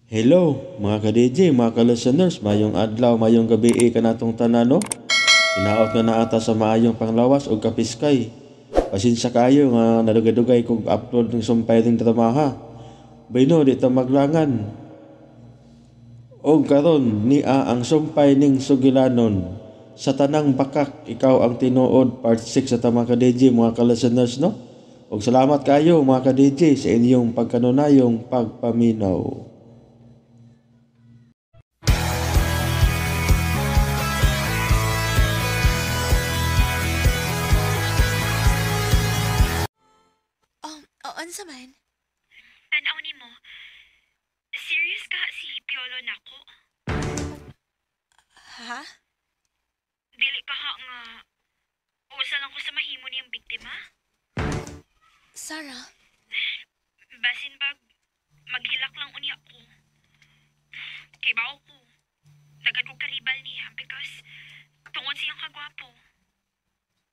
Hello mga ka-DJ, mga ka-listeners, mayong adlaw, mayong gabi kanatong tanan, no? Hinaot nga naata sa maayong panglawas o kapiskay. Pasensya kayo nga nadugay-dugay kog upload ng sumpay ning drama ha. Bayno, di ta maglangan. Og karon niya ang sumpay ning sugilanon. Sa tanang bakak, ikaw ang tinuod, part 6 sa ta mga ka-DJ, mga ka-listeners, no? Og salamat kayo mga ka-DJ sa inyong pagkanunayong pagpaminaw. Unsa man? Tanaw ni mo. Serious ka si Piolo nako? Ha? Dili pa ha nga usa lang ko sa mahimo niyang biktima? Sarah? Basin bag maghilak lang unya ko. Kay bao ko. Daghan kong karibal niya because tungod siyang kagwapo.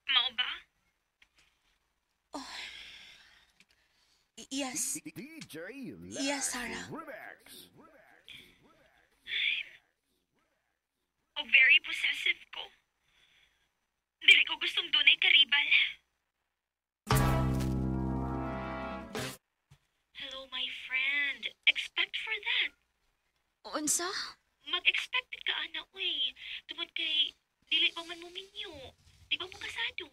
Mao ba? Oh. Yes. Yes, Sarah. Oh, very possessive ko. Dili ko gustong dunay karibal. Hello, my friend. Expect for that. Unsa? Mag-expect ka, ana, uy. Tungod kay, dili pa man mo minyo. Di ba mo kasado?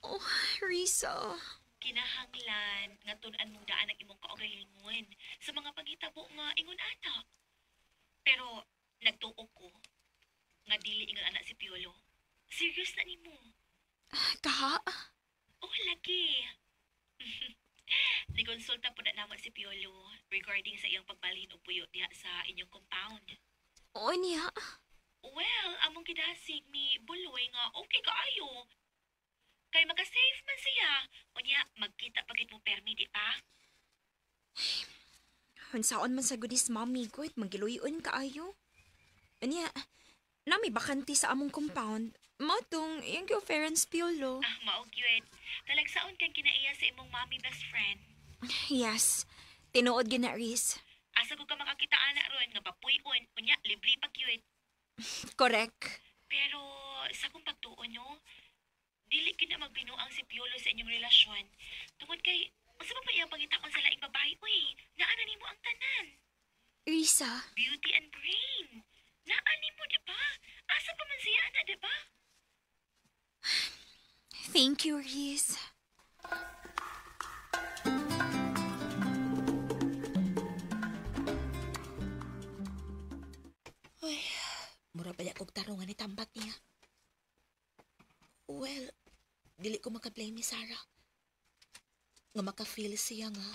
Oh, Risa. Kinahanglan nga tun-an mong daan ang imong kaugalingon sa mga paghitabo nga ingon ana. Pero nagtuo ko nga dili ingon ana si Piolo. Serious na nimo. Kaha? Oh, lagi. Nikonsulta po na naman si Piolo regarding sa iyang pagbalhin og puyo diha sa inyong compound. Oo niya. Well, among gidasig ni Buloy nga okay kaayo. Kay maka-safe man siya. Unya, magkita pagit mo permi, di ba? Unsaon man sa goodies, mami, good. Magiluyon kaayo. Unya, nami bakante sa among compound. Matong, iyang girlfriend's Piolo. Ah, mao gyud. Talagsaon kang kinaiya sa imong mami best friend. Yes. Tinuod gyud na, Riz. Asa ko ka makakita ana ron nga papuy-on. Unya, libre pa gyud. Correct. Pero sa akong pagtuo no, dili gyud na magbinuang si Piolo sa inyong relasyon. Tungod kay, unsa pa ba iyang pangitaon sa laing babae, uy? Naana nimo ang tanan. Risa. Beauty and brain. Naa nimo, di ba? Asa pa man siya, ana, di ba? Thank you, Riz. Uy, mura ba kog tarungan ni tambak niya? Well, dili ko maka-blame ni Sarah. Nga maka-feel siya nga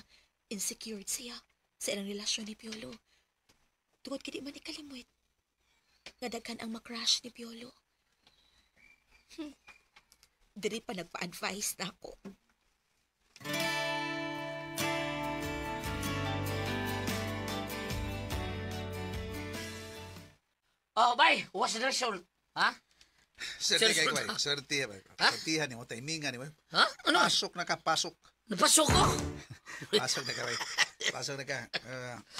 insecure siya sa ilang relasyon ni Piolo. Tungod kay di man ikalimot. Nga daghan ang makrush ni Piolo. Diri pa nagpa-advise na ako. Oh, bye. What's the result? Ha? Swerte kay bay. Swerte bay. Swertihan nimo, timingan nimo. Ha? Ano? Pasok na ka, pasok. Napasok ko. Pasok na ka bay. Pasok na ka.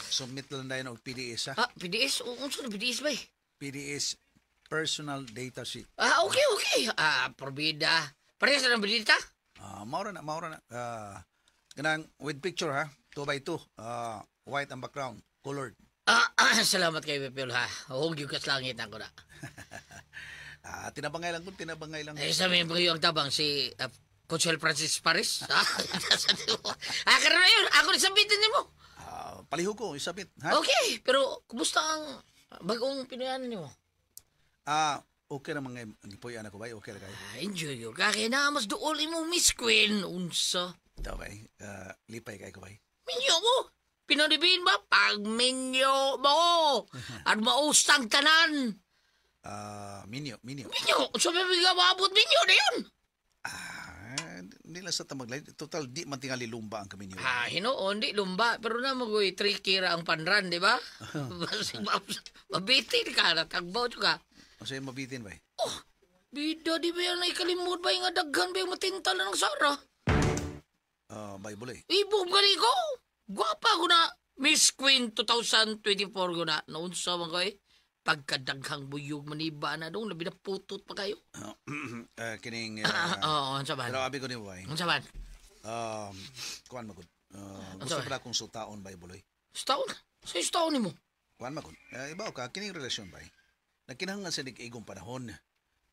Submit lang dayon og PDS ha. Ha, PDS? Unsa na PDS bay? PDS, Personal Data Sheet. Ah, okay, okay. Ah, probida. Parehas na ng bidita? Ah, maura na, maura na. Kanang with picture ha, 2x2. White ang background, colored. Ah, salamat kay Pepel ha. Huwag yung kaslangit ako na. Ah, tinabangay lang kung tinabangay lang. Eh, sa may ang tabang si Consuel Francis Paris. Ah, karon na yun. Ako na sabitin niyo mo. Ah, palihog ko, isabit. Ha? Okay, pero kumusta ang bagong pinuyanan niyo? Ah, okay na mga gipuy-an ako bay, okay ra kayo. Ah, enjoy yun. Kaya na mas duol imo Miss Queen. Unsa? Daw bay, lipay kay ko bay. Minyo mo? Pinanibin ba? Pagminyo mo! At maustang tanan! Ah, minyo, minyo. Minyo! So may maabot minyo na yun! Ah, hindi lang sa tamaglay. Total, di man tingali lumba ang kaminyo. Ah, hinoon, di lumba. Pero na magoy tricky ra ang panran, di ba? Mabitin ka, natagbaw ka. O sa'yo mabitin ba? Oh, bida, di ba yan naikalimot ba yung daghan ba yung matintal na ng Sara? Bible eh. Ibog gali ko! Gwapa ko na! Miss Queen 2024 ko na. Naunsa man ko eh. Pagkadaghang buyog maniba na dong, labi na putot pa kayo. Kining Oo, unsa man? Pero abi ko ni Way. Unsa man? Kuan magud. Gusto Unsa pala akong sutaon bay buloy. Staon? Sa staon nimo? Kuan magud. Ibaw ka kining relasyon bay. Nagkinahanglan sa igong panahon.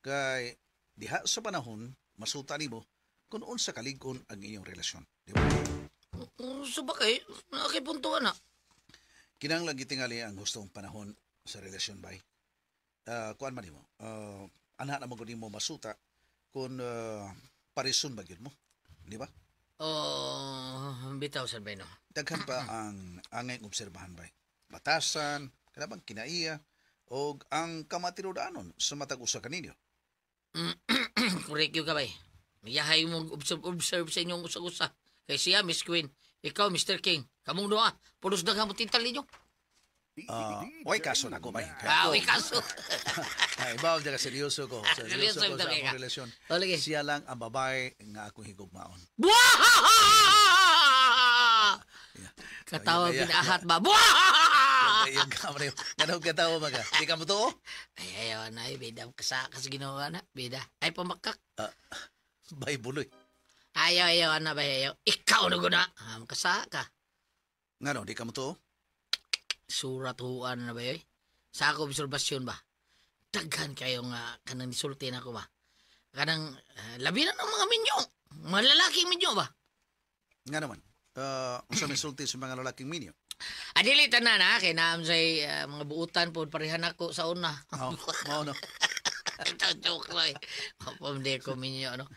Kay diha sa panahon masuta nimo kung unsa kalig-on ang inyong relasyon. Di ba? Unsa ba kay? Nakay puntuan na. Kinahanglan gitingali ang hustong panahon sa relasyon bay. Kuan man nimo. Anha na magud nimo masuta kung parison ba gyud mo. Di ba? Oh, bitaw sad bay no. Daghan pa ang angay obserbahan bay. Batasan, kanabang kinaiya, og ang kamatinudanon sa matag usa kaninyo. Correct yun ka bay. Yahay mo observe sa inyong usa-usa. Kay siya, Miss Queen. Ikaw, Mr. King. Kamong duha. Pulos daghang mo tintal ninyo. Way kaso na ko bay. Ah, uy, kaso. Ay, bawal ka seryoso ko. Seryoso Seryoso ko sa ka. akong relasyon. O, lagi. Siya lang ang babae nga akong higugmaon. Buah! Katawa Yeah, yeah, pinahat ba? Buah! Yung kamera yun. Ganun katawa ba ka? Di ka mo to? Ay, ayaw na. Bida. Kasa ginawa na. Bida. Ay, pamakak. Bay buloy. Ayaw, ayaw na ba? Ayaw. Ikaw na guna. Kasa ka. Nga no, di ka mo to? Surat huan na ba yun? Sa ako obserbasyon ba? Daghan kayo nga kanang nisulti na ako ba? Kanang labi na ng mga minyo. Mga lalaking minyo ba? Nga naman. Unsa may sulti sa mga lalaking minyo? Adili tanan ha, kay naam say mga buutan po parehan ako sa una. Oh, mao no. Ito joke lang eh. Pamde ko minyo no.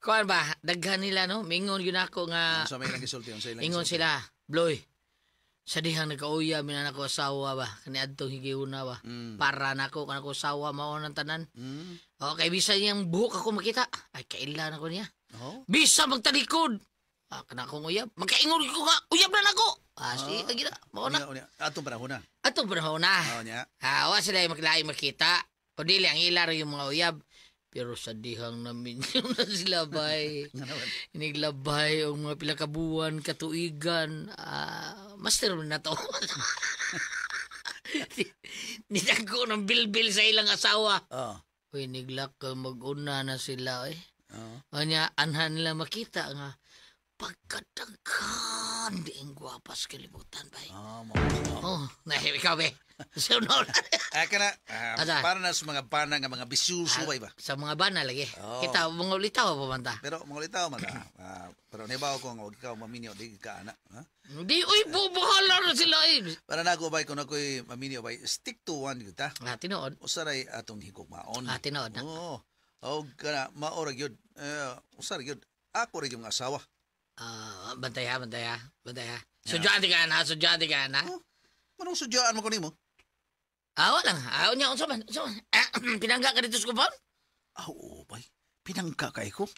Kuan ba, daghan nila no, mingon gyud ako nga Unsa may ilang gisulti? Unsa ilang ingon gisulti? sila, Bloy. Sa dihang nagkauya mi na nako asawa ba, kani adtong higiuna ba. Para nako kanako asawa mao nang tanan. Okay, bisan niyang buhok ako makita. Ay kaila na ko niya. Oh. Bisa magtalikod. Ah, kana akong uyab. Magkaingon ko nga, uyab na nako. Ah, sige, gina. Mao na. Unya, unya. Atong panahon na. Atong panahon na. Oh, nya. Ah, wa sila yung maglaing makita. Kundi lang ila yung mga uyab. Pero sa dihang namin na sila bay. Nga naman. Iniglabay og mga pila ka buwan, katuigan. Ah, master na to. Nitago ng bilbil sa ilang asawa. Oh. Uy, niglak mag-una na sila eh. Oh. Anya, anhan nila makita nga pagkadaghan di ang gwapas kalibutan bay. Oh, mo. Oh, nahi ikaw be. Sunod. Ah, kana Asa? para na sa mga bana nga mga bisyuso bay ba. Sa mga bana lagi. Oo. Kita mga ulitaw pa man ta. Pero mga ulitaw man ka. Pero nibaw ko nga wag ikaw maminyo di ka ana. Ha? Di uy bubuhala na sila eh. Para na ako bay kung ako'y maminyo bay stick to one gyud ta. Ah, tinuod. Usaray atong higugmaon. Ah, tinuod na. Oo. Og kana mao ra gyud. Usa ra gyud. Ako ra yung asawa. Ah, bantay ha, bantay ha, bantay ha. Sudyaan ka na, sudyaan ka na. Oh, manong sudyaan mo ko nimo? Ah, wala lang. Ah, unya, unsa man, unsa man. Ah, pinangga ka dito sa compound? Ah, oo bay. Pinangka kay ko.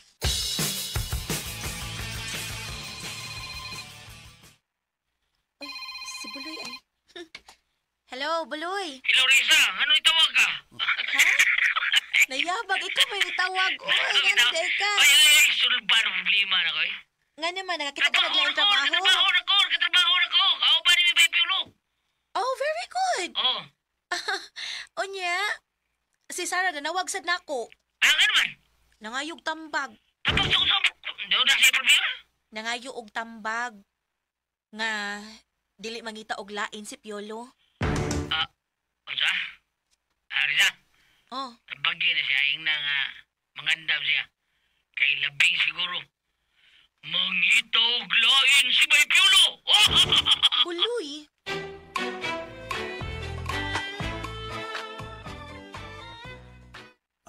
Uy, si Buloy ay. Hello, Buloy. Hello, Risa. Ano itawag ka? Nayabag, ikaw may nitawag. Uy, nga na day ka. Ay, ay, ay, sulba ng problema na ko eh. Nga naman, nakakita ka naglaing trabaho. na ko, katrabaho na ko. Ako pa ni May Piolo. Oh, very good. Oh. Unya, si Sarah nanawag sad nako. Ah, nga naman. Nangayog tambag. Tapos sa usap. Hindi na siya problema. Nangayo og tambag. Nga, dili mangita og lain si Piolo. Ah, unsa? Ah, Risa. Oh, Tabagin na siya, ing na nga, mangandam siya. Kay labing siguro. Mangita og lain si May Piolo! Oh! Buloy.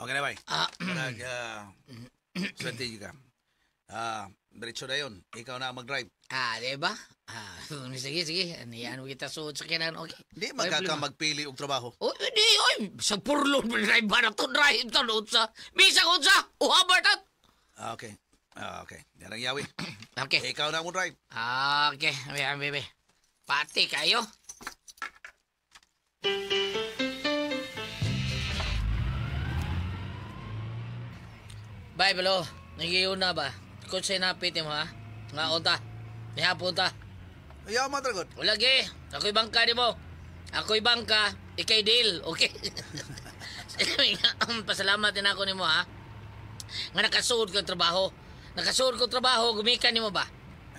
Okay na bay. Ah, Nag swerte ka. Ah, diretso na yun. Ikaw na ang mag-drive. ah, di ba? Ah, sige, sige. Aniyaan mo kita suot sa kinan, okay? Di magkaka magpili og trabaho. Oy, di, oy, sa purlo, drive ba na to, drive to, unsa. Bisag unsa, uhabar ta. Ah, okay. Ah, okay. Yan ang yawi. Okay. Ikaw na ang drive. Okay, abi, abi, abi. Pati kayo. Bye, balo. Nagiyon na ba? Kung sinapit mo, ha? Nga, unta. Nihapon ta. Ayaw mo tragod. Wala ge. Ako'y bangka di mo. Ako'y bangka, ikay deal. Okay. Pasalamat din ako nimo ha. Nga nakasuod kong trabaho. Nakasuod kong trabaho, gumikan nimo ba?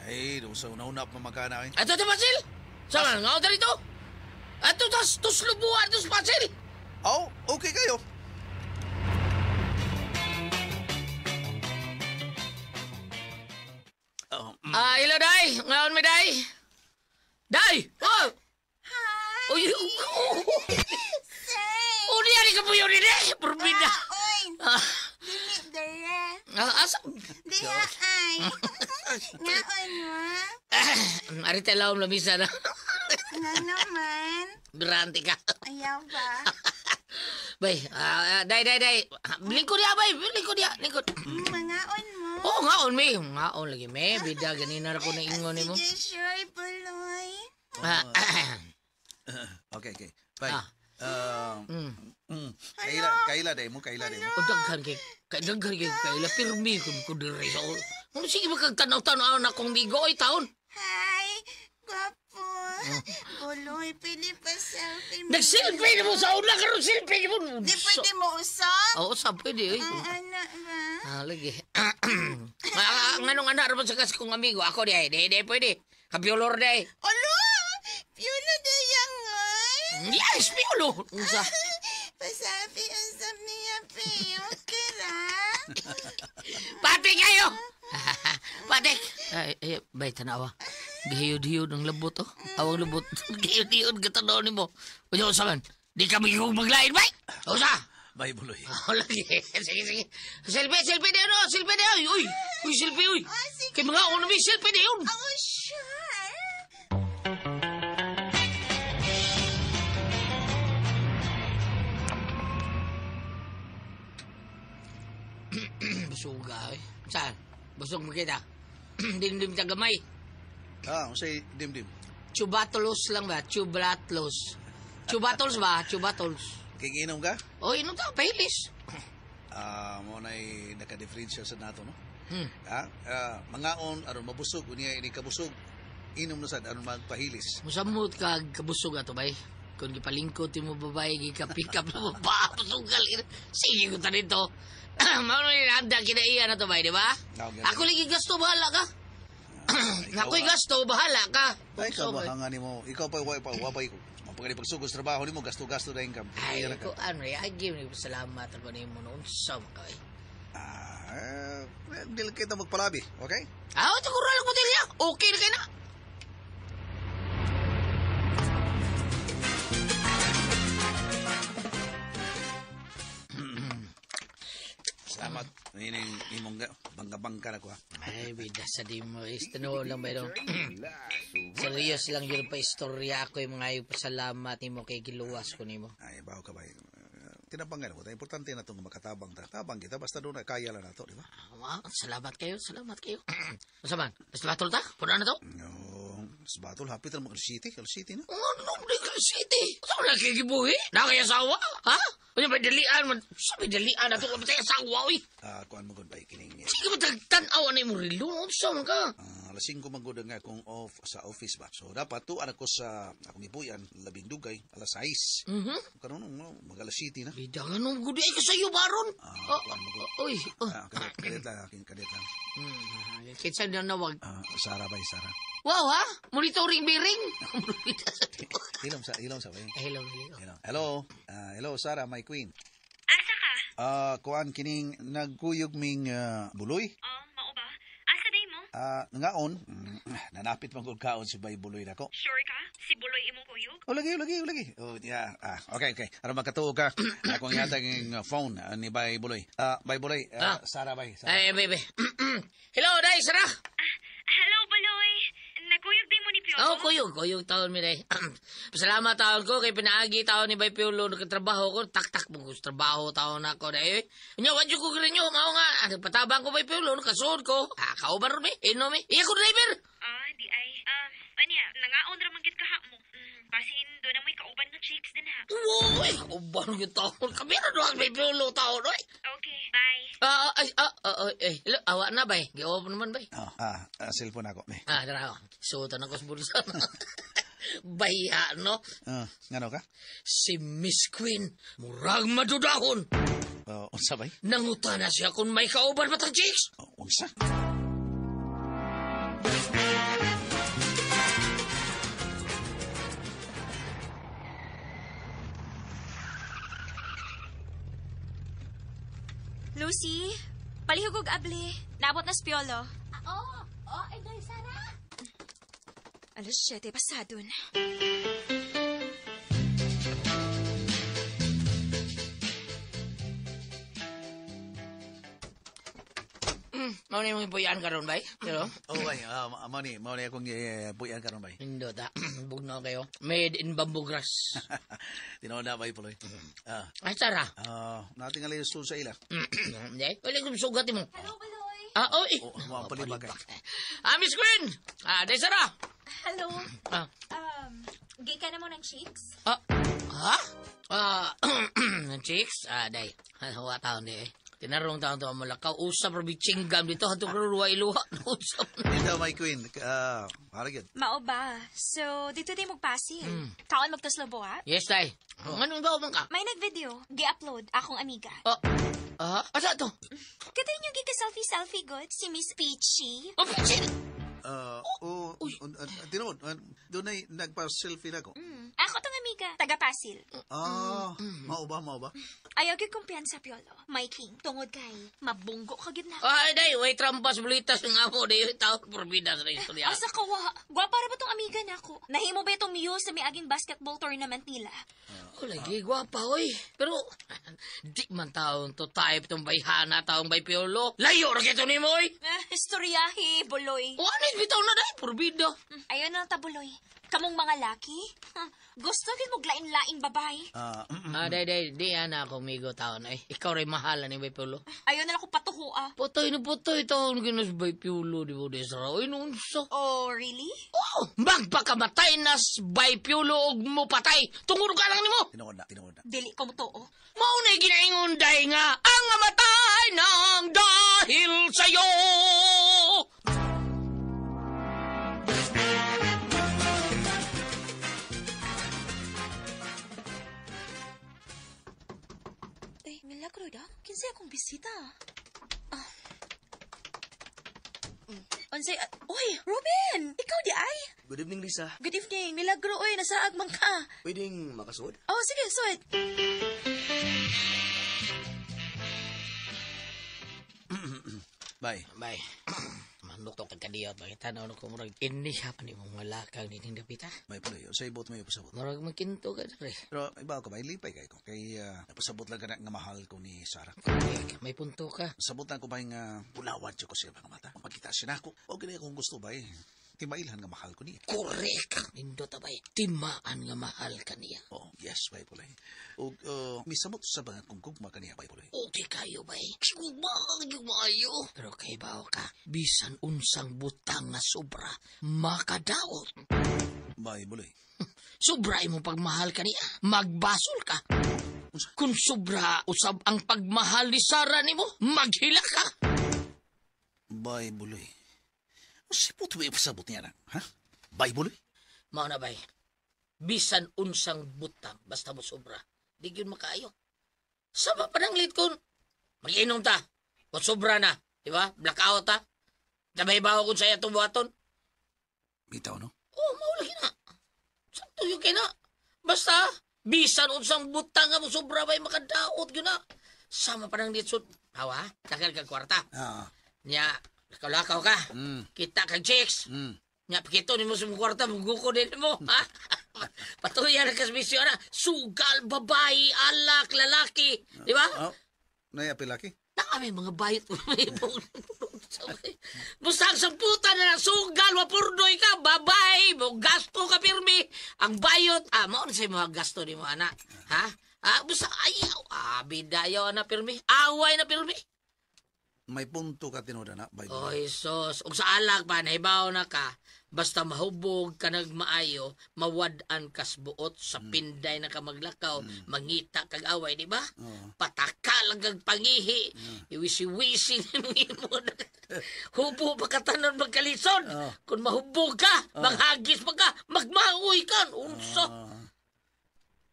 Ay, doon sa una-una pa magkana eh. Ato to Basil! Sama nga dito? Ato tas tuslubuan tos Basil! Oh, okay kayo. Oh, Ah, hello day. Ngaon mi day. Day! Oh! Hi! Uy, oh! Say! Oh, niya ni kapuyo ni day. Purbida. Oy! Ah, Dili dere. ah, asa? Diha ay. Ngaon mo? Arita lawom lamisa na. Nga naman. Birante ka. Ayaw ba? Bay, day, day, day. Lingkod diya, bay. Lingkod diya, lingkod. Mangaon mo? Oo, ngaon mi. Ngaon lagi me. Bida, ganina ra ko na ingon nimo. Sige, sure, Buloy. Ah, okay, okay. Bye. Ah. Kaila, kaila day mo, kaila day mo. O daghan kay daghan kay kaila pirmi kun ko diri sa ulo. Ano sige makagtanaw-tanaw na akong migo ay taon. Hi! Gwapo. Buloy, pili pa selfie mo. Nag-selfie na mo sa una karon selfie mo. Di pwede mo usap? Oo, sa pwede oy. Ang anak ba? Ah, lagi. Nganong anak ra sa kas kong amigo ako di ay, di di pwede. Kapiolor di. Alo! Piolo de yang oy! Yes, piolo. Unsa? Pasabi usap niya, Pio. Okay ra? Patik kayo. Patik. Ay, ay, bay tanawa. Gihiyod-hiyod ang labot oh. Awang labot. Gihiyod-hiyod katanaw nimo. Unya unsa man? Di kami kung maglain bay. Unsa? Bye, Buloy. Oh, lagi. Sige, sige. Selfie, selfie na yun, oh. Selfie na yun. Uy, uy, selfie, uy. sige. Kay mga uno may selfie na yun. Oh, sure. Busuga, eh. Saan? Busog mo kita. Dimdim ta gamay. Ah, unsay dim-dim. Chubatolos lang ba? Chubatolos. Chubatols ba? Chubatols. Kiginom ka? O, inom ta, pahilis. Ah, mo na'y naka-differential sa nato, no? Hmm. Ah, mangaon aron mabusog unya ini kabusog. Inom na sad aron magpahilis. Musamot ka kabusog ato bay. Kung gipalingkot mo babae, gika-pick up mo ba? Pasugal. Sige ko ta dito. Mao na handa kinaiya na to bay, di ba? Okay. Ako lagi gasto, bahala ka. Ako'y gasto, bahala ka. Ay, ikaw So, ba hanga nimo? Ikaw pa wa pa wapay ko. Mapagani pagsugod sa trabaho nimo, gasto-gasto na income. Ay, Iya na ka. ko ano, ay, give ni salamat ako nimo noon sa mga eh. Ah, dili kita magpalabi, okay? Ah, ito kural ang botelya. Okay na kayo na. Salamat. Ini imong bangka-bangka na ko ha. Ay, bida sa di mo. Istuno lang ba yun? Serious lang yun pa istorya ako yung mga pasalamat nimo kay giluwas ko nimo. Ay, bawo ka ba? Tinabangan ko. Importante na itong makatabang ta. Tabang kita, basta doon na kaya lang nato, di ba? Ah, salamat kayo, salamat kayo. Unsa man? Basta batol ta? Puno na to? No, sa batol, hapit na mo. City, City na. Ano di ka city? Sa wala kay gibuhi? Na kay asawa? Ha? Unya may dalian man. Sa may dalian ato ka patay asawa oy. Ah, kuan mo gud ba kining Sige ba tagtan-aw na imong relo? Unsa man ka? Ah, alas 5 man gud nga akong off sa office ba. So dapat tuan ako sa akong ibuyan labing dugay alas 6. Mhm. Karon no, mag alas 7 na. Bida nga nung gudi ay kasayo baron. Ah, kuan mo gud. Oy. Oh. Ah, kadet lang, aking kadet lang. Kinsa na nawag? Ah, Sara ba, Sara? Wow ha? Monitoring bearing. Hilom sa, hilom sa, bay. Hello, hello. Hello. Hello. Ah, hello Sara, my queen. Asa ka? Ah, kuan kining nagkuyog ming buloy. Oh, mao ba? Asa day mo? Ah, ngaon, nanapit man gud kaon si Bay Buloy nako. Sure ka? Si Buloy imong kuyog? Oh, lagi, lagi, lagi. Oh, yeah. Ah, okay, okay. Aron makatuo ka. Ako ang yatag ng phone ni Bay Buloy. Ah, Bay Buloy, Sara Bay. Sara. Ay, baby. Hello, day, Sarah. Ah, hello, Buloy. Nagkuyog day mo ni Piolo? Oh, kuyog, kuyog taon mi day. Pasalamat taon ko kay pinaagi taon ni Bay Piolo nakatrabaho ko, tak-tak mo ko sa trabaho taon ako day. Nya wadyo ko grinyo, mao nga patabang ko Bay Piolo nakasuod ko. Ah, kauban ron mi, inom mi. Iya ko driver. Ah, di ay. Anya, nangaon ra man gyud kaha mo. Basin do na mo'y kauban nga chicks din ha. Uy, kauban gyud taon. Kami ra duha Bay Piolo taon oy. Okay, bye. Ah, ay, ah, ah, ay, hello, awa na bay. Gi-off naman bay. Oh, cellphone ako. May. Ah, dara ako. Isuotan ako sa bulsa. Baya, no? Ngano ka? Si Miss Queen, murag madudahon. Unsa bay? Nangutana siya kung may kauban ba tang chicks. Unsa? Lucy, palihugog abli. Naabot na si Piolo. Oo, Inday Sara. 7:00 pasado na. Mao na yung ipuyan karon bay? Pero? Oh, bay, mao ni akong buyan karon bay. Hindi ta. Bugnaw kayo. Made in bamboo grass. Tinuod na bay puloy. Ay, Sara. Natingali yung sul sa ila. Hindi. Wala kong sugat mo. Hello, Baloy. Oy. Oh, mga palibak. Miss Queen. Day Sara. Hello. Gay ka na mo ng chicks? Ha? Chicks? Day. Wa taon di eh. Tinarong taon to ang malakaw. Usap rabi chinggam dito. Hatong karuwa iluha. Usap. Ito, my queen. Para yun. Mao ba? So, dito din magpasil. Kaon magtaslo buha? Yes, day. Anong ba man ka? May nag-video. Gi-upload. Akong amiga. Asa to? Kita inyo gika-selfie-selfie good? Si Miss Peachy. Oh, Peachy! Tinuod, doon ay nagpa-selfie na ko. Ako tong amiga. Taga-Pasil. Mao ba? Ayaw gyud kumpiyansa, Piolo. My king, tungod kay mabunggo ka gyud na. Ay, day, way trampas bulitas ng amo. Day, tao porbida sa istorya. Asa ka wa? Gwapa ra ba tong amiga nako? Nahimo ba itong muse sa miaging basketball tournament nila? Oh, lagi, gwapa, oy. Pero, di man taon to type tong bayhana, taong bay Piolo. Layo ra kito nimo, oy. Istoryahe, buloy. O, ano bitaw na, day, porbida. Ayaw na lang ta, buloy. Kamong mga laki? Gusto gyud mo lain-laing babay. Day, day, di ana ako migo taon, ay. Ikaw rin mahala ni bay Piolo. Ayaw na lang ko patuho, ah. Putoy na putoy taon ginas bay Piolo, di ba, Desra? Oy, noon sa... Oh, really? Oh, magpakamatay na bay Piolo og mo patay. Tungod ka lang nimo. Tinuod na. Dili ko mo tuo. Mao na ginaingon day nga ang mamatay nang dahil sa'yo. Ay, milagro da. Kinsay akong bisita. Unsay, uy, Ruben! Ikaw di ay? Good evening, Lisa. Good evening. Milagro, uy. Nasaag man ka. Pwedeng makasuod? Oh, sige, suot. Bye. Bay. Manok to kagkadiyot. Bakit tanaw na ko murag iniha pa ni mong malakang ni Ning Dapita. May puloy. Sa ibot may pasabot. Murag magkinto ka dre. Pero iba ako ba? Lipay kay ko. Kay napasabot lang ka na nga mahal ko ni Sarah. Correct. May punto ka. Sabot lang ko ba yung pulawad siya ko siya mga mata. Magkita siya na ako. O gani akong gusto ba eh. Timailhan nga mahal ko niya. Correct. Nindot bay. Timaan nga mahal ka niya. Oh, yes, bay puloy. O misamot sa mga kung gugma kaniya bay puloy. Okay kayo bay. Gugma maayo. Pero kay bao ka, bisan unsang butang nga sobra, makadaot. Bay puloy. Sobra imong pagmahal kaniya, magbasol ka. Kung sobra usab ang pagmahal ni Sarah nimo, maghila ka. Bay buloy. Sipot mo ipasabot niya na, ha? Bay buloy? Mao na bay. Bisan unsang butang, basta mo sobra, di gyud makaayo. Sama pa nang lit kun mag-inom ta. Kung sobra na, di ba? Blackout ta. Sabay ba kung saya itong buhaton? Bitaw, no? Oo, mao lagi na. Sakto yun kay na. Basta, bisan unsang butang nga mo sobra bay makadaot yun na. Sama pa nang litsod. Hawa, takal kag kwarta. Nya, lakaw-lakaw ka. Kita kag chicks. Nya, pakito ni mo sa mong kwarta, muguko din mo. Ha? Patuloy na kasmisyo na. Sugal, babae, alak, lalaki. Di ba? Oh, nayapilaki? Nakami mga bayot. Basta ang samputan na sugal, mapurdoy ka, babae, mo gasto ka pirmi. Ang bayot, mao na sa'yo mga gasto ni mo, anak. Ha? Basta ayaw. Bidayaw na pirmi. Away na pirmi. May punto ka tinuod na, bay. Oy, sos. Ug sa alak pa, nahibaw na ka, basta mahubog ka nagmaayo, mawad-an kas buot sa pinday na ka maglakaw, mangita kag away, di ba? Pataka lang kag pangihi, iwisi-wisi ni mo. Hubo pa ka tanan magkalisod. Oh. Kung mahubog ka, maghagis pa ka, magmaoy ka. Unsa?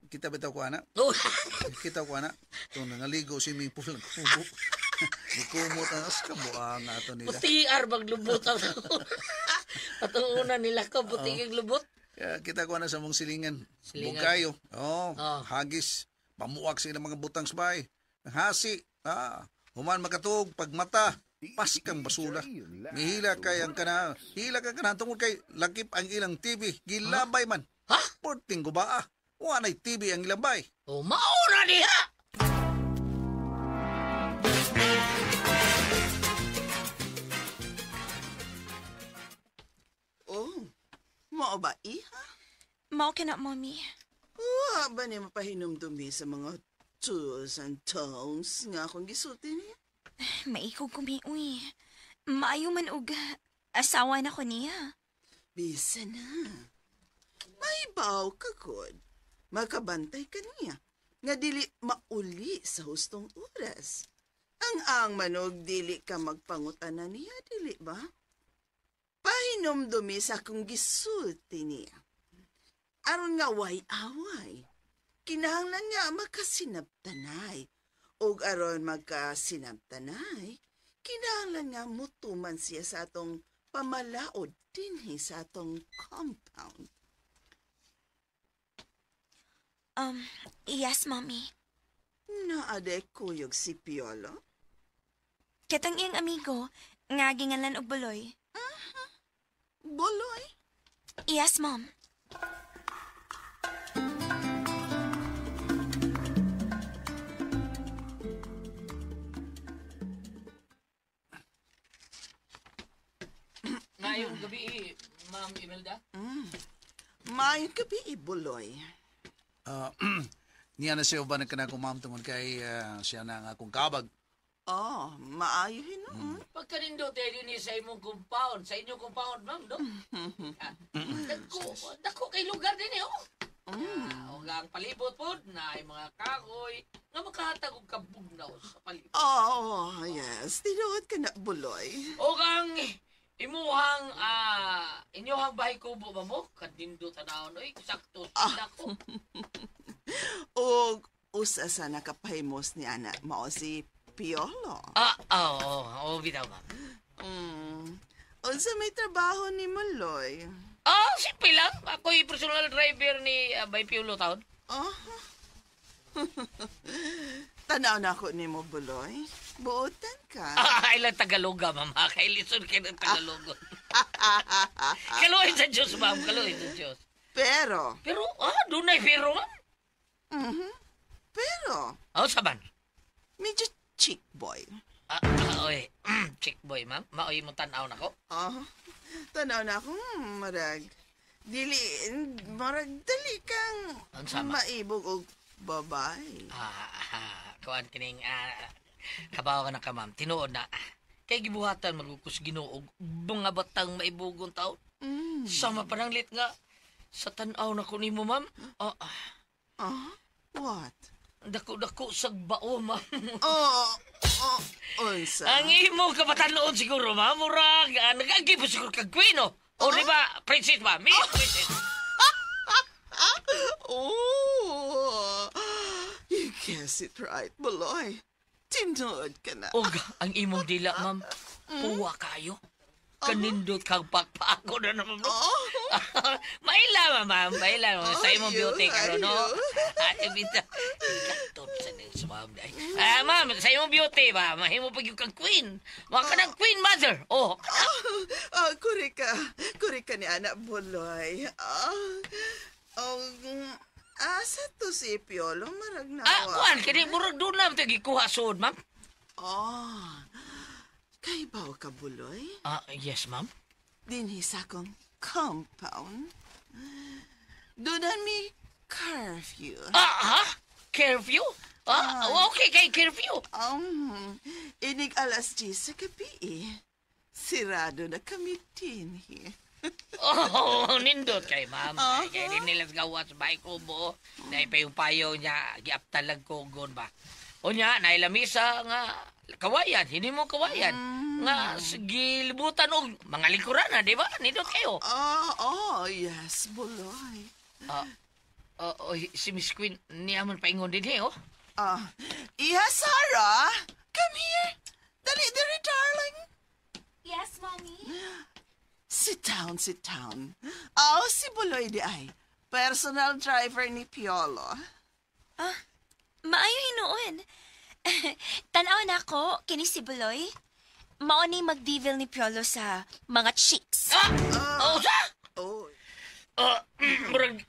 Kita bitaw ko ana. Oh, Kita ko ana. Itong nangaligo swimming pool ang kubo. Nikumot ang askabuang ato nila. Puti ar maglubot ang Atong una nila ko, puti kang lubot. Kaya kita ko na sa mong silingan. Silingan. Bukayo. Oh, Oh. hagis. Pamuak sa ilang mga butang sa bahay. Hasi. Ah, human makatuog pagmata. Paskang basura. Mihila kay ang kana. Hila ka kana tungod kay lakip ang ilang TV. Gilabay man. Ha? Porting gubaa. Wa nay TV ang ilang bay. Oh, mauna diha. Oh, mao ba iha? Mao ka na, Mommy. Wa ba niya mapahinumdumi sa mga tools and don'ts nga akong gisulti niya? Maikog kumiuy. Maayo man og asawa na ko niya. Bisa na. Mahibaw ka god. Makabantay ka niya. Nga dili mauli sa hustong oras. Ang manog dili ka magpangutana niya, dili ba? Pahinumdumi sa akong gisulti niya. Aron nga way away. Kinahanglan nga makasinabtanay. Og aron magkasinabtanay, kinahanglan nga mutuman siya sa atong pamalaod dinhi sa atong compound. Yes, Mommy. Naa day kuyog si Piolo? Katong iyang amigo, nga gingalan og Buloy. Buloy? Yes, Mom. Ngayong gabi, Ma'am Imelda. Maayong gabi, Buloy. Ah, niya na siya uban ka na akong ma'am tungod kay siya na ang akong kabag. Oh, maayo hinuon. Pagkanindot eh, din sa imong compound, sa inyong compound, ma'am, no? Ah, dako, dako kay lugar din eh, oh. Ah, og ang palibot po na ay mga kahoy nga makahatag og kabugnaw sa palibot. Oh, yes. Tinuod ka na, Buloy. Og ang imuhang inyohang bahay kubo ba mo? Kanindot tanawon oy, sakto sa dako. Og usa sa nakapahimos ni ana mao si Piolo. Ah, oo, oh, oh, bitaw, ma'am. Unsa may trabaho ni Buloy? Ah, simple lang. Ako'y personal driver ni Bay Piolo taon. Oh. Tanaw na ako nimo, Buloy. Buotan ka. Ah, ilang Tagaloga, ma'am. Kailison kayo ng Tagalogo. Kaluhin sa Diyos, ma'am. Kaluhin sa Diyos. Pero, Pero, dunay pero, ma'am. Pero, Oh, saban. medyo chick boy. Ah, oy. Chick boy, ma'am. Maoy mo tanaw na ko. Oh, tanaw na ako, marag. Dili, marag dali kang Unsa, ma'am? maibog og babae. Kuan kining kabaw ka na ka, ma'am. Tinuod na. Kay gibuhatan magukus Ginoo mga batang maibugon taon. Sama pananglit nga sa tan-aw na ko nimo, ma'am. Ah, Ah, what? dako-dako sa bao, ma'am. Oh, oh, unsa? Ang imo kabatanon siguro, ma'am. Murag, nag-agi po siguro kag queen, oh. O, di ba, princess ba? Miss princess. Oh, you guess it right, Buloy. Tinuod ka na. Og, ang imong dila, ma'am. Puwa kayo. Kanindot kang pakpako na naman, bro. Oh. Maila, ma'am. Maila, ma'am. Sa imong beauty karon, no? Ayo. Ate Bita. Gatod sa nils, ma'am. Ay, ma'am, sa imong beauty ba? Mahimo pag yung kang queen. Mga ka ng queen mother. Oh. Oh, kuri ka. Kuri ka ni Anak Buloy. Oh, oh, asa to si Piolo? Marag na. Kuan, kini murag doon na ito gikuha suod, ma'am. Oh, kay baw ka, Buloy? Yes, ma'am. Dinhi sa akong compound. Doon mi curfew. Ha? Curfew? Okay kay curfew. Inig 10:00 sa gabi eh. Sirado na kami dinhi. Oh, nindot kay ma'am. Kay di nila gawas bahay kubo. Dahil pa yung payo niya, giaptalag ko gon ba. Unya, nailamisa nga kawayan, hindi mo kawayan. Nga gilibutan og mga lingkuran na, di ba? Nindot kayo. Oh, yes, Buloy. Si Miss Queen, niya man paingon din eh, oh. Iha, Sarah! Come here! Dali, dali, darling! Yes, Mommy? Sit down, sit down. Oh, si Buloy di ay. Personal driver ni Piolo. Maayo hinuon. Tanaw na ako, kini si Buloy. Mao ni magdivil ni Piolo sa mga chicks. Ah! Oh, sa? Oh, Murag,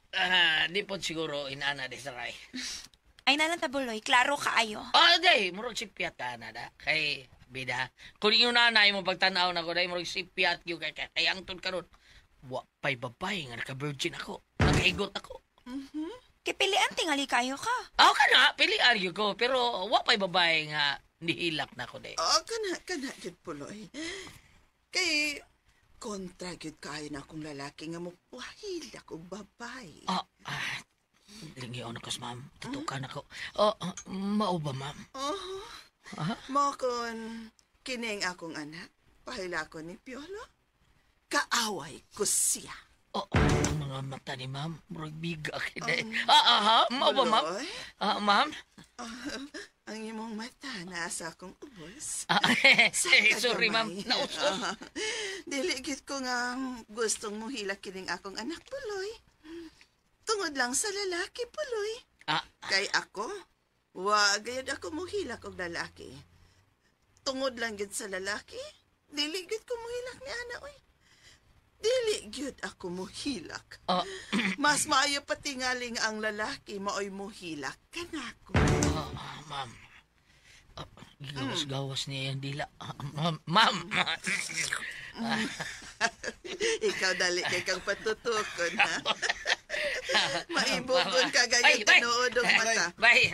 di po siguro inana di saray. Ay nalang ta, Buloy, klaro kaayo. Ah, di, murag sipyat ka na da. Kay, bida, kung yung nanay mo pagtanaw na ko, dahil murag sipyat yung kay angton karon. Wa pa'y babae nga naka-virgin ako. Nakahigot ako. Kay pilian tingali kayo ka. Ako ka na, pilian yun ko, pero wa pa'y babae nga nihilak na ko, di. Oh, kana, gyud Buloy. Kay, kontra gyud kaayo na akong lalaki nga mopahilak og babae. Lingion ako, ma'am. Tutukan ako. Oh, mao ba, ma'am? Oh, mo kon kining akong anak, pahilakon ni Piolo. Kaaway ko siya. Oh, ang mga mata ni ma'am, murag biga kini. Aha, mao ba, ma'am? Buloy? Ma'am? Ang imong mata nasa akong ubos. Sorry, ma'am. Nausos. Dili gid ko nga gustong muhilak kining akong anak, Buloy. Tungod lang sa lalaki, Buloy. Kay ako, wa gayud ako muhilak og lalaki. Tungod lang gid sa lalaki, dili gid ko muhilak ni ana, oy. Dili gyud ako muhilak. Mas maayo pa tingaling ang lalaki maoy muhilak kanako. Ma'am. Gawas-gawas niya yung dila. Ma'am. Ikaw dali kay kang patutukon, ha? Maibukon ka ganyan tinuod og mata. Bye.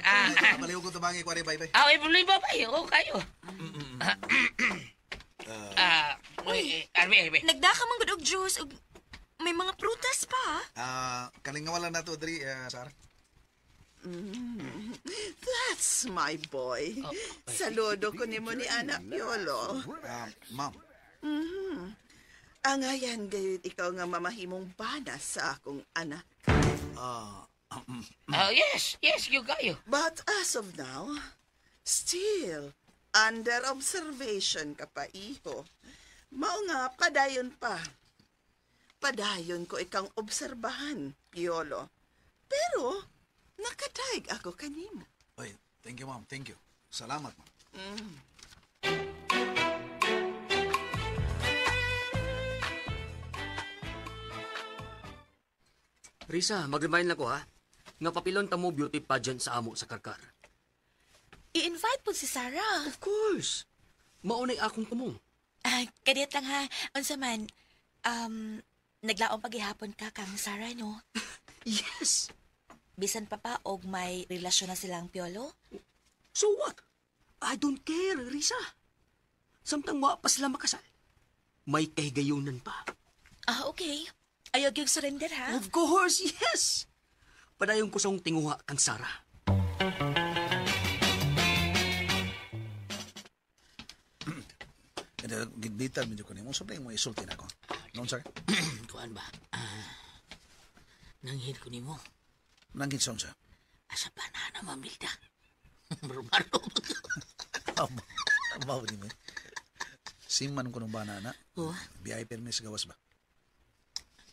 Baliw ko tabangi ko, bye, bye. Ay, bye, bye. Oh, kayo. Arbi. Nagdaka man gud og juice og may mga prutas pa. Kalingaw lang na to, diri, Sarah. That's my boy. Oh, Saludo ko nimo ni Anak Piolo. Ma'am. Angayan gayud ikaw nga mamahimong bana sa akong anak. Yes, yes, you kayo. But as of now, still under observation ka pa, iho. Mao nga, padayon pa. Padayon ko ikang obserbahan, Piolo. Pero, nakadaig ako kanimo. Oy, thank you, ma'am. Thank you. Salamat, ma'am. Risa, mag-remind lang ko ha. Nga papilon ta mo beauty pageant sa amo sa Karkar. I-invite po si Sarah. Of course. Maunay akong tumong. Kadiyot lang ha. Unsa man, naglaong paghihapon ka kang Sarah, no? Yes. Bisan pa pa og may relasyon na silang Piolo? So what? I don't care, Risa. Samtang wa pa sila makasal. May kahigayunan pa. Okay. Ayaw yung surrender, ha? Of course, yes. Padayon ko sa tinguha kang Sarah. Gidbitan medyo ko nimo. Sabi mo isulti na ako. Noon, sir? Kuan ba? Nanghid ko nimo. Nanghid sa unsa? Asa pa na na, Mamilda? Marumaro. Abaw ni mo. Siman ko nung bana na. Oh. Biyay permis gawas ba?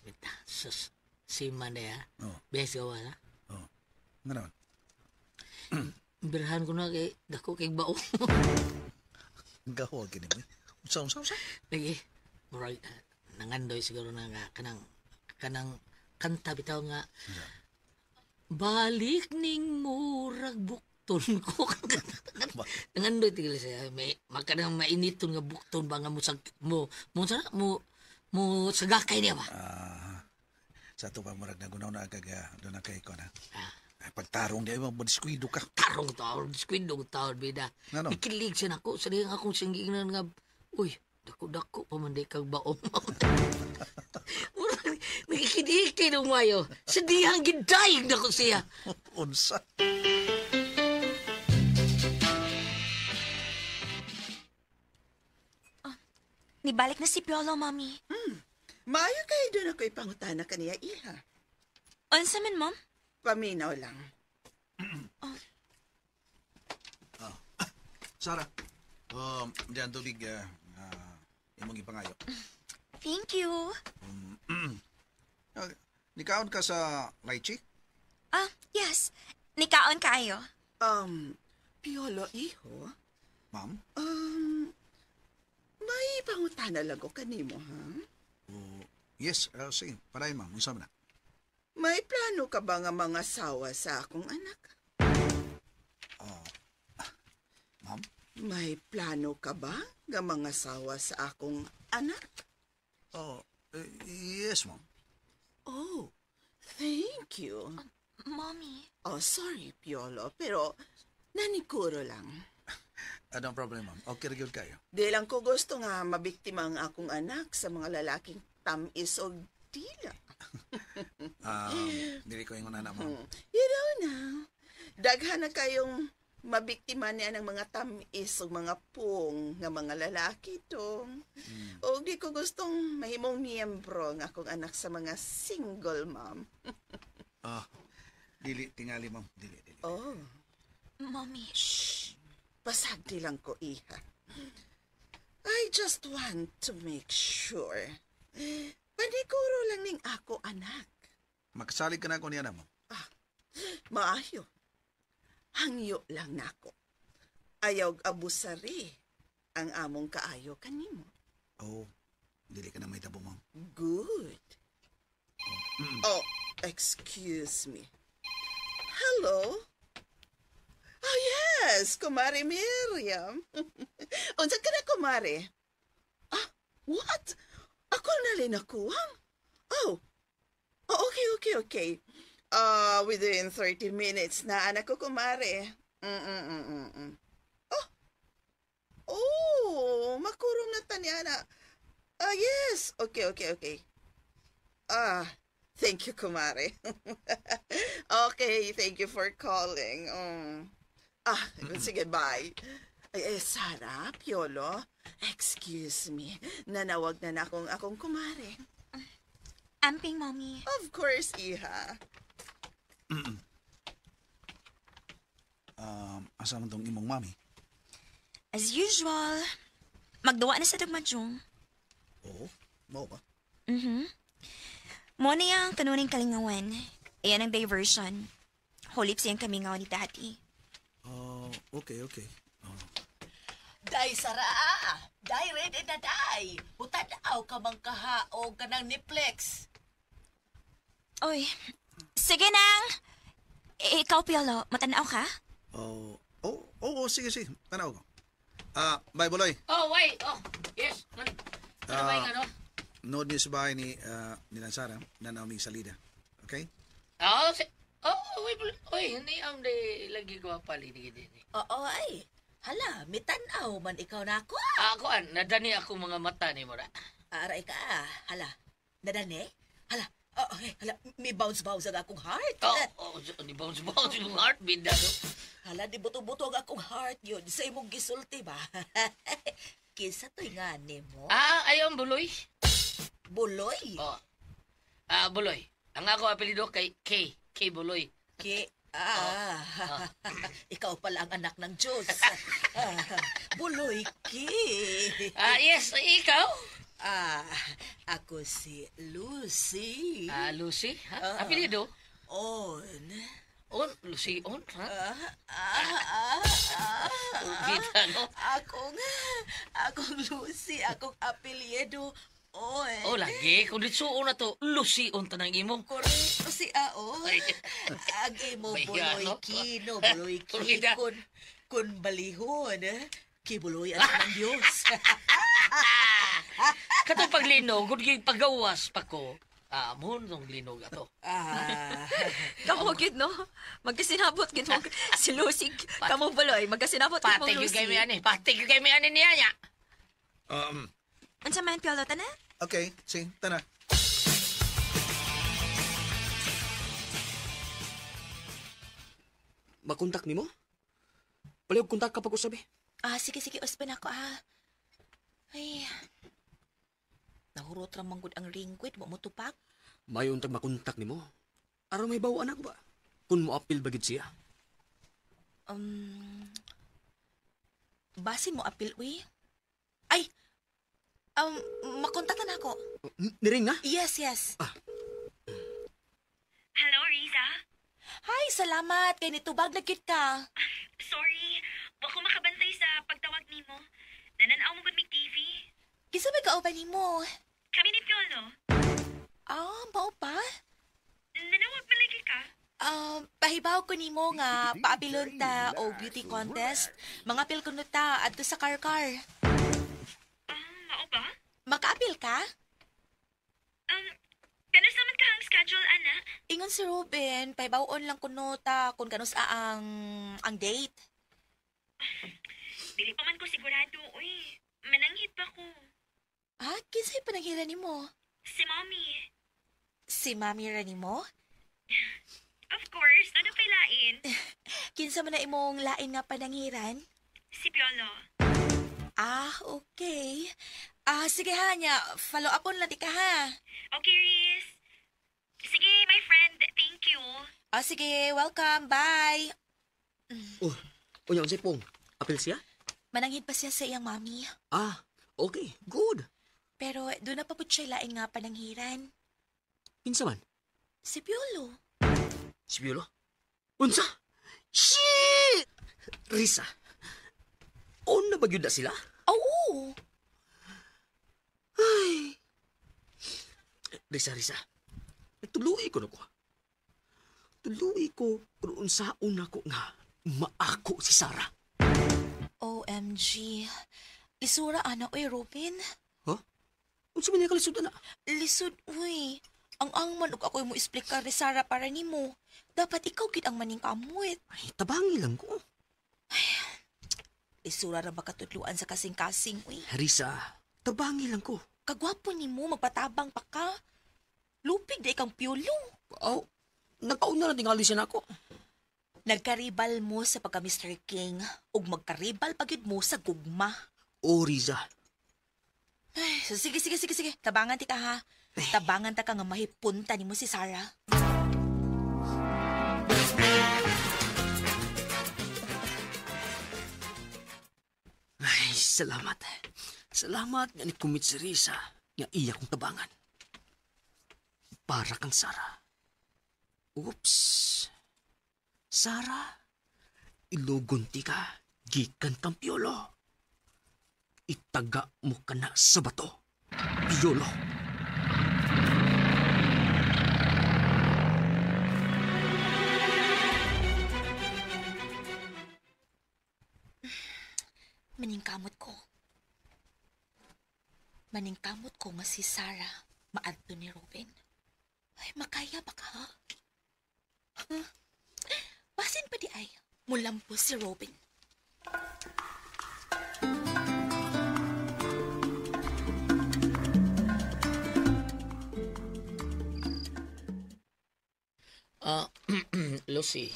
Bita, sus. Siman na ya. Oh. Biyay sa gawas, ha? Oh. Nga naman? Birhan ko na kay dako kay bao. Gawa gini mo. Unsa, unsa, unsa? Lagi, murag, nangandoy siguro na nga kanang kanta bitaw nga. Unsa? Balik ning murag bukton ko. Nangandoy tigil siya. May makanang mainiton nga bukton ba nga mo sag, mo mo sana mo mo sagakay niya ba? Sa ato pa murag nagunaw na agag doon na kay ko na. Ay, pagtarong di ay mabadiskuido ka. Tarong taon, diskuido taon bida. Ngano? Ikilig siya nako sa dihang akong singgingnan nga. Uy, dako-dako pa man di kag baong. Murag nakikinig ng mayo. Sa dihang gidayeg nako siya. Unsa? Nibalik na si Piolo, Mami. Maayo kayo doon ako ipangutana kaniya, iha. Unsa man, Mom? Paminaw lang. Sara, diyan tubig imong ipangayo. Thank you. Nikaon ka sa lychee? Ah, yes. Nikaon kaayo. Piolo, iho? Ma'am? May pangutana lang ko kanimo, ha? Oh, yes, sige. Padayon, ma'am. Unsa man na? May plano ka ba nga mga sawa sa akong anak? Ma'am? May plano ka ba nga mga sawa sa akong anak? Oh, yes, ma'am. Oh, thank you. Mommy. Oh, sorry, Piolo, pero nanikuro lang. No problem, ma'am. Okay, gyud kayo. Di lang ko gusto nga mabiktima ang akong anak sa mga lalaking tamis o dila. Dili ko ingon na, ma'am. You know na, daghan na kayong mabiktima niya ng mga tamis o mga pung nga mga lalaki tong. O di ko gustong mahimong miyembro ang akong anak sa mga single mom. Dili tingali, ma'am. Dili, dili. Oh, Mommy. Shh. Pasagdi lang ko, iha. I just want to make sure. Paniguro lang ning ako, anak. Makasalig ka na ako niya na, ma'am. Maayo. Hangyo lang nako. Ayaw abusari ang among kaayo kanimo. Oh, dili ka na may tabo, ma'am. Good. Oh, excuse me. Hello? Oh, yes, Kumare Miriam. Unsa ka na, Kumare? Ah, what? Ako na rin nakuwang? Oh, oh okay. Within 30 minutes na anak ko, Kumare. Oh, oh, makurong na tanyana. Ah, yes. Okay. Ah, thank you, Kumare. Okay, thank you for calling. Ah, sige, bye. Ay, Sarah, Piolo, excuse me. Nanawag na akong kumare. Amping, Mommy. Of course, iha. Asa man tong imong mami? As usual, magduwa na sa dugmadjong. Oo, mao ba? Mhm. Mo na yang kanuning kalingawan. Ayan ang diversion. Hulip siyang kamingaw ni Daddy. Oh, okay. Oh. Day, Sara! Day, ready na day! Putanaw ka mang kahaog ka ng Niplex. Oy, sige nang! Ikaw, Piolo, matanaw ka? Oh, sige. Tanaw ko. Bye, Buloy. Oh, wait. Oh, yes. Ano ba yung ano? Nood mi sa bahay ni Sara, nanaw mi salida. Okay? Oh, oh, wait, oy, hindi am di lagi ko paligid din. Oo, ay. Hala, mitanaw man ikaw na ako. Ako an, nadani ako mga mata ni mo ra. Aray ka, hala. Nadani? Hala, oh, okay, hala, may bounce-bounce ang akong heart. Oh, di bounce-bounce yung heartbeat na. Hala, di buto-buto ang akong heart yun. Sa imong gisulti ba? Kinsa to'y nga ni mo? Ah, ayaw Buloy. Buloy? Oh. Ah, Buloy. Ang ako apelyido kay K. K Buloy. K. Ah, ikaw pala ang anak ng Diyos. Buloy K. Ah, yes, ikaw? Ah, ako si Lucy. Ah, Lucy? Ha? Apelyido? On. On? Lucy On? Ha? Kita, no? Akong Lucy, akong apelyido. On. Oh, lagi. Kung ditsuon na to, Lucy On tanang imo. Korekto si Ao. Ang imo Buloy no? Kino, Buloy Ki, kun balihon. Kibuloy anak ng Diyos. Katong paglinog, kung pagawas pa ko, mo nung linog ato. Ah. Kamo gid no? Magkasinabot gid mo si Lucy. Kamo Buloy, magkasinabot gid mo Pati Lucy. kay mi ani, pati gyud kay mi ani niya nya. Unsa man Piolo tana? Okay, sige, tana. Makontak nimo? Palihog kontak ka pag-usab eh. Ah, sige, sige, uspan ako ah. Ay. Nahurot ra man gud ang ringgwit, wa mo tupag. Mayon tag makontak nimo. Aron may bawaan ako ba? Kung mo-apil ba gid siya? Basin mo apil uy. Ay, makontaktan ako. Niring na? Yes, yes. Ah. Hello, Riza. Hi, salamat. Kay nitubag na gyud ka. Sorry, wa ko makabantay sa pagtawag nimo. Nananaw mo gud mig TV. Kinsa may kauban nimo? Kami ni Piolo. Ah, mao pa? Nanawag man lagi ka? Pahibaw ko nimo nga paapilon ta o beauty contest. Mga apil kuno ta adto sa Karkar. Mao ba? Makaapil ka? Kanus naman ka ang schedule, ana? Ingon si Ruben, pahibawon lang kuno ta kung kanus ang date. Dili pa man ko sigurado, uy. Mananghid pa ko. Ah, kinsay pananghira nimo? Si Mommy. Si Mommy ra nimo? Of course, ano pa'y lain? Kinsa man na imong lain nga pananghiran? Si Piolo. Ah, okay. Ah, sige ha, nya. Follow up on lang di ka ha. Okay, Riz. Sige, my friend. Thank you. Ah, sige. Welcome. Bye. Oh, unya unsay pong? Apil siya? Mananghid pa siya sa iyang mami. Ah, okay. Good. Pero doon na pa po siya lain nga pananghiran. Kinsa man? Si Piolo. Si Piolo? Unsa? Shit! Risa, on na ba gyud na sila? Oo. Ay. Risa, Risa. Tuluy ko na ko. Tuluy ko kung unsaon nako nga maako si Sarah. OMG. Lisura ana oy, Robin. Huh? Unsa man niya kalisod ana? Lisod uy. Ang angman og ako'y mo explicar ni Sarah para nimo. Dapat ikaw gid ang maningkamot. Ay, tabangi lang ko. Ay, lisura ra makatudluan sa kasing-kasing uy. Risa, tabangi lang ko. Kagwapo nimo, magpatabang pa ka. Lupig di kang Piolo. Oh, nagkauna lang tingali siya nako. Nagkaribal mo sa pagka Mr. King ug magkaribal pa gyud mo sa gugma. Oh, Riza. Ay, so sige, sige, sige, sige. Tabangan ti ka ha. Tabangan ta ka nga mahipunta nimo si Sarah. Ay, salamat. Salamat nga ni kumit si Riza nga iya kong tabangan. Para kang Sarah. Oops. Sarah, ilugon ti ka, gikan kang Piolo. Itaga mo ka na sa bato, Piolo. Maningkamot ko. Maningkamot ko nga si Sarah maadto ni Ruben. Ay, makaya ba ka, ha? Huh? Basin pa di ay, mulampo si Robin. Lucy,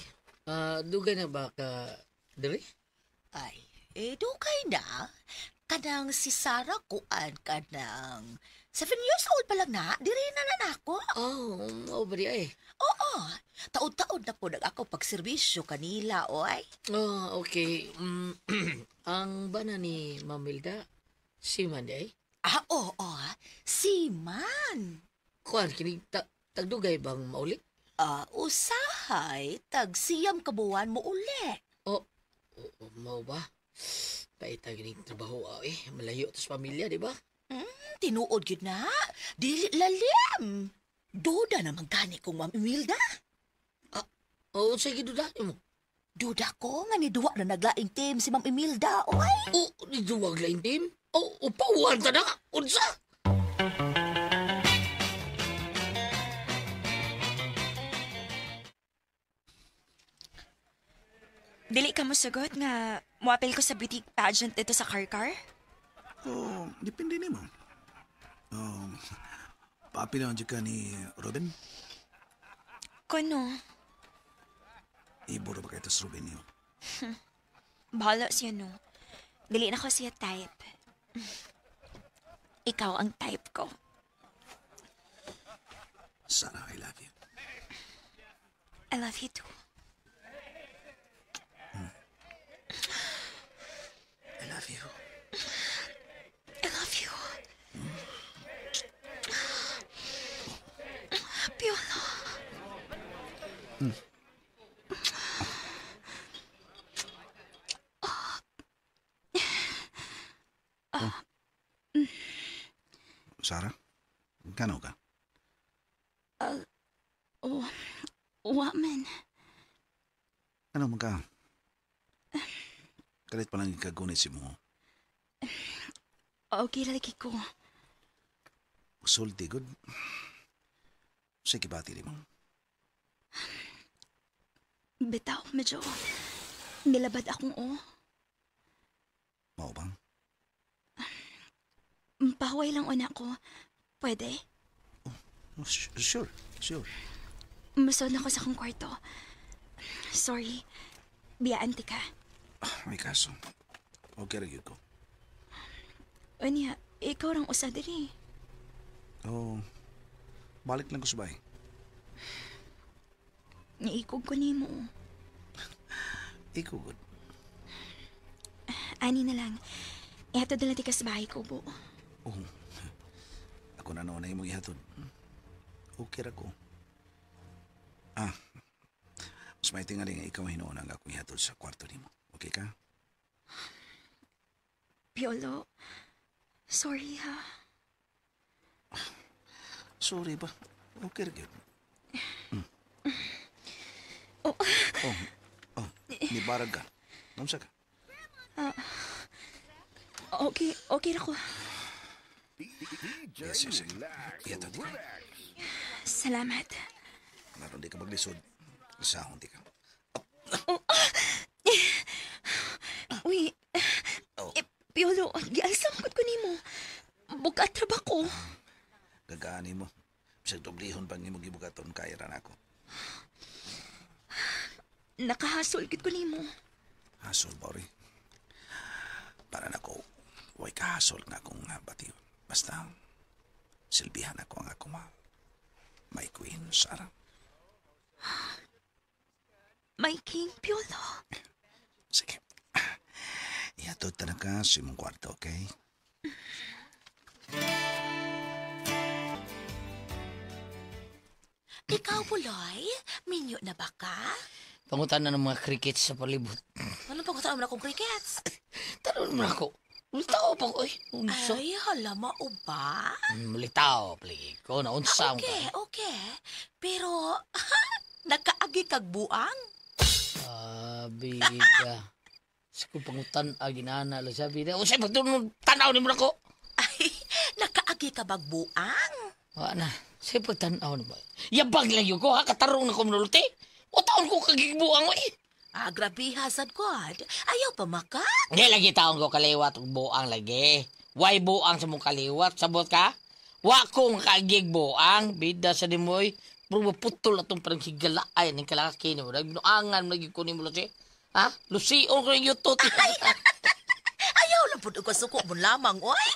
dugay na ba ka diri? Ay, dugay na. Kanang si Sarah kuan kanang 7 years old pa lang na, diri na na nako. Oh, mao ba di ay? Oo, taod-taod na po nag ako pagserbisyo kanila, oy. Oh, okay. Ang bana ni Ma'am Hilda, si Man di ay? Ah, oo, si Man. Kuan, kini tagdugay bang mauli? Ah, usahay, tag 9 ka buwan mo uli. Oh, mao ba? Paita gining trabaho, eh. Malayo to sa pamilya, di ba? Tinuod gyud na. Dili lalim. Duda naman gani kong Ma'am Imelda. Ah, oo, sige, duda mo. Duda ko nga ni duwa na naglaing team si Ma'am Imelda, oy. Oh, ni duwa naglaing team? Oh, upawan ta na. Unsa? Dili ka mosugot nga moapil ko sa beauty pageant dito sa Karkar? Oh, depende nimo. Paapil lang ka ni Robin? Kuno. Iburo ba kayo sa Robin niyo? Bahala siya, no. Dili na ko siya type. Ikaw ang type ko. Sarah, I love you. I love you too. I love you. I love you. Piolo. Sarah, kano ka? Wa man. Ano man ka? Kalit pa lang ikagunit si mo. Okay lagi ko. Sulti, good. Sige ba, tili mo? Bitaw, medyo nilabad akong o. Mao bang? Pahuway lang una ko. Pwede? Oh, sure, sure. Musod na ko sa akong kwarto. Sorry. Biyaan ti ka. May kaso. Okay ra gyud ko. Unya, ikaw rang usa diri. Oh, balik lang ko sa bahay. Niikog ko nimo. Ikaw, good. Ani na lang. Ihatod na lang ti ka sa bahay ko, bu. Oh, ako na noon na imong ihatod. Okay ra ko. Ah, mas may tingali nga ikaw hinuon ang akong ihatod sa kwarto nimo. Okay ka? Piolo, sorry ha. Sorry ba? Okay ra gyud. Oh. Oh, nibarag ka. Unsa ka? Okay, okay ra ko. Yes, yes. Ihatod ka. Salamat. Naroon di ka maglisod. Isahon di ka. Uy, Oh. eh, Piolo, gialsa mo ko nimo. Bukat ra ba ko? Gagaani mo. Bisag doblihon pang imong gibugaton kaya ra nako. Nakahasol gid ko nimo. Hasol ba rin? Para nako, way kahasol nga akong batiyon. Basta, silbihan ako ang akong mahal. My queen, Sarah. My king, Piolo. Sige. Ihatod ta na ka sa imong kwarto, okay? Ikaw, Buloy, minyo na ba ka? Pangutan na ng mga crickets sa palibot. Anong pangutan mo na kong crickets? Tanong mo na ako. Mulitaw pa ko, eh. Unsa? Ay, hala, mao ba? Mulitaw, pligi ko. Naunsa mo Okay, ka. okay. Pero, nakaagi kag buang? Ah, bida. Sa ko pangutan, ginana lang siya, bida. Unsay pagtulong tanaw ni mo na ko? Ay, nakaagi ka bag buang? Wa na. Sa pagtanaw ni mo. Yabag lang yun ko, ha? Katarong na ko manulti. O taon ko kagigbuang, oy. Ah, grabe hasad god. Ayaw pa maka? Hindi lagi taon ko kaliwat og buang lagi. Way buang sa mong kaliwat, sabot ka? Wa kong kagig buang, bida sa nimoy. Pero maputol atong parang higalaay ng kalaki nimo. Nagnuangan lagi ko nimo Lucy. Ha? Lusion ko yung yutot. Ayaw lang pud og kasuko mo lamang, oy.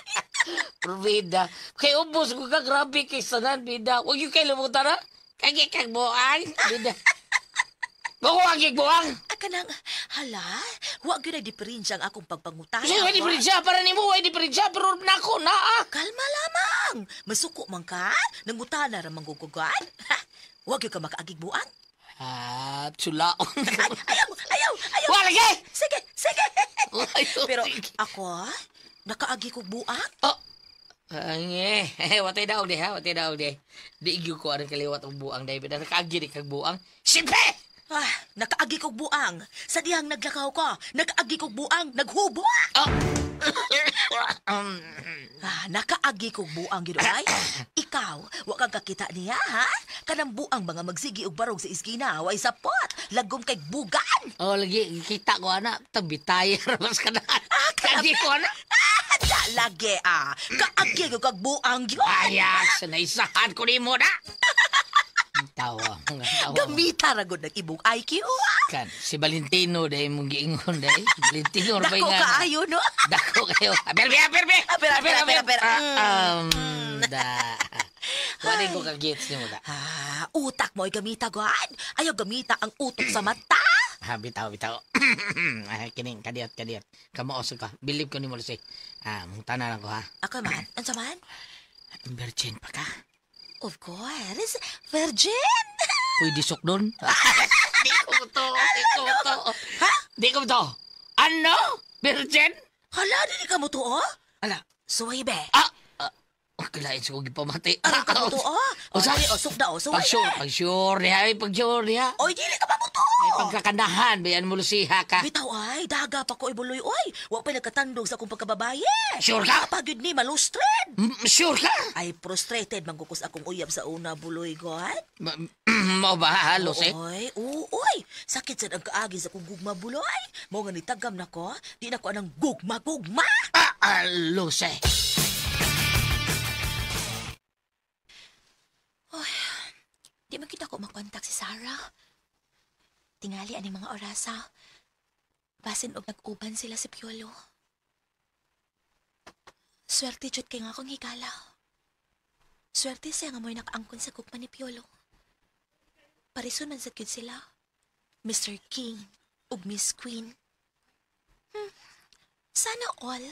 Pero bida, kay ubos ko ka, grabe kay sanan, bida. Huwag yung kay lumutan, ha? Kagig kag buang, bida. Wa ko kagig buang. Ah, kanang, hala, wa gyud ay diferensya ang akong pagpangutana. Kasi way diferensya, para nimo way diferensya, pero nako na, ah. Kalma lamang. Masuko man ka, nangutana ra manggugugan. Ha, wa gyud ka makaagig buang. Ah, sulaon. Ay, ayaw, ayaw, ayaw. Wa lagi! Sige, sige. Ayaw, Pero sige. ako, nakaagi kog buang. Oh. Ange, watay daog di ha, watay daog di. Di gyud ko ang kaliwat og buang dai bida nakaagi di kag buang. Simpe! Ah, nakaagi kog buang. Sa dihang naglakaw ko, nakaagi kog buang, naghubo. Oh. Ah, nakaagi kog buang gid ay. Ikaw, wa kang kakita niya ha? Kanang buang mga magsigi og barog sa iskina, way sapot, lagom kay bugan. Oh, lagi kita ko ana, tabi tayar mas kana. Kaagi ko ana. Ah, da lagi ah. Kaagi ko kag buang gyud. Ayak, sa naisahan ko nimo na. Tawa, mga tawa. Gamita ra gud ng imong IQ. ah. Kan, si Valentino dai mong giingon dai. Valentino ra Dako kaayo no. Dako kayo. Aber, aber, aber. Aber, aber, aber, aber. Da. Wala ko kagets nimo da. Ah, utak mo ay gamita, God. Ayaw gamita ang utok sa mata. Ha, bitaw, bitaw. Ay, kining, kadiyot, kadiyot. Kamaosog ka. Believe ko nimo, Lucy. Ah, mungtana lang ko, ha? Ako man, unsa man? Virgin pa ka? Of course, virgin. Pwede sukdon? Di ko to, di ko to. Ha? Di ko to. Ano? Virgin? Hala, dili ka mo to, oh? Ala. Suway, be. Ah! Okay, lain sa kong gipamati. Aron ka mo to, oh? Usa? Oy, oh, sukda, oh, suway. Pag-sure, pag-sure niya, ay, pag-sure niya. Oy, dili ka pa mo to. Ay, pagkakanahan, bayan mo, Lucy, ha ka. Bitaw ay, daga pa ko ibuloy, oy. Wa pa nagkatandog sa akong pagkababaye. Sure ka? Pagod ni malustred. Sure ka? Ay, frustrated mangkukos akong uyab sa una, buloy, God. Mao ba, ha, Lucy? Oy, uy. Sakit sad ang kaagi sa akong gugma, buloy. Mao nga nitagam nako, di na ko anang gugma-gugma. Ah, Lucy. Oy, di man kita ko makontak si Sarah. Tingali aning mga orasa. Basin og nag-uban sila si Piolo. Swerte jud kay nga akong higala. Swerte siya nga mo'y nakaangkon sa gugma ni Piolo. Parison man sa gyud sila. Mr. King ug Miss Queen. Sana all.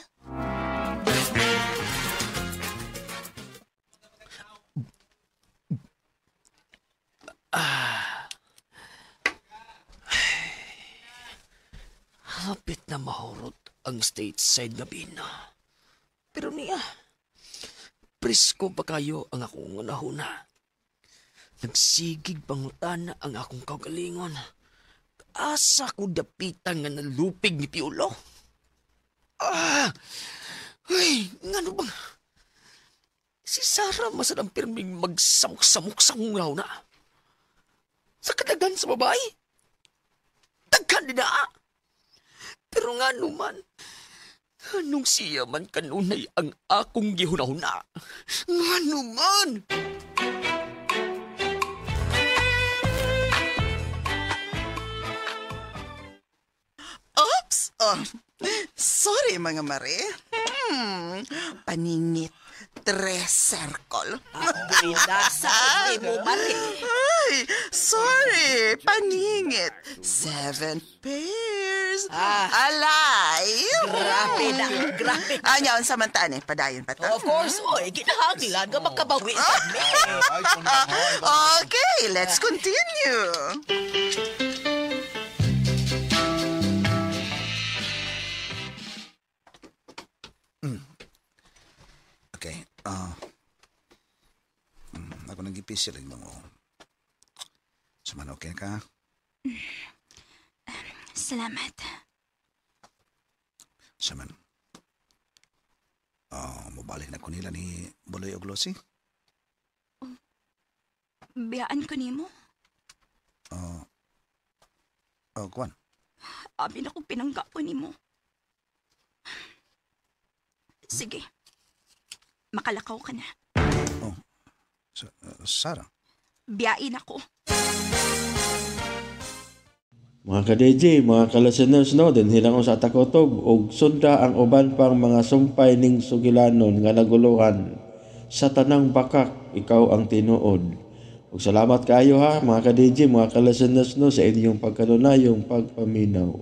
Hapit na mahurot ang stateside na bina. Pero niya, presko pa kayo ang akong unahuna. Nagsigig pangutana ang akong kaugalingon. Asa ko dapitan nga nalupig ni Piolo. Ah! Ay, ngano bang? Si Sarah masad ang pirming magsamok-samok sa akong na. Sa kadagan sa babae. Daghan din na. Pero nga naman, anong siya man kanunay ang akong gihuna-huna? Nga naman! Oops! Oh, sorry mga mare. Paningit. 3 circle. Nasa mo, mare. Ay, sorry. Paningit. 7 pairs. Alay. Grabe na, grabe. Anya, unsa man taan eh. Padayon pa ta. Of course, oy, kinahanglan nga makabawi kami. Okay, let's continue. Okay. Ako nang gipisil ang mga. Suman, okay ka? Salamat. Saman. Mobalik na ko nila ni Buloy og Lucy. Biyaan ko nimo. Kuan. Abi na kong pinangga ko nimo. Sige. Makalakaw ka na. Oh. Sarah. Biyain ako. Mga ka-DJ, mga ka-listeners, no, dinhi lang sa Takotob og sunda ang uban pang mga sumpay ning sugilanon nga naguluhan sa tanang bakak, ikaw ang tinuod. Ug salamat kaayo ha, mga ka-DJ, mga ka-listeners, no, sa inyong pagkanunayong pagpaminaw.